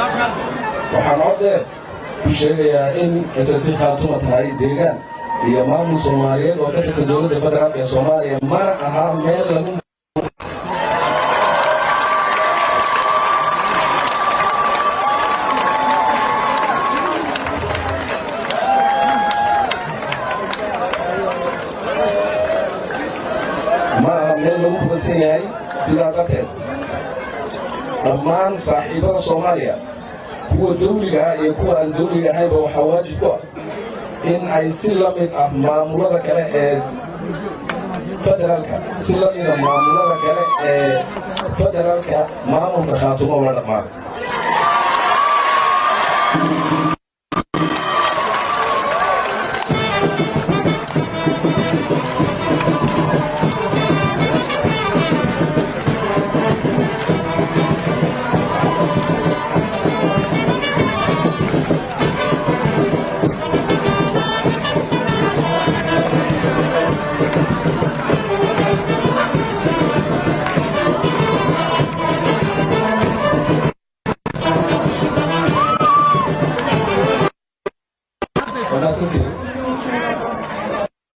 Waxaan cod dheer ku sheegayaa in SSC Khaatuma tahay deegaan iyo maamul Soomaaliyeed oo ka tirsan Dowladda Federaalka ee Soomaaliya, mana aha meel lagu ma aha meel lagu muransan yahay. Sidaa darteed, dhammaan saaxiibada Soomaaliya, kuwa dawliga ah iyo kuwa aan dawliga ahaynba, waxaa waajib ku ah in ay si la mid ah maamulada kale ee federaalka, si la mida maamulada kale ee federaalka, maamulka Khaatumo ula dhaqmaan.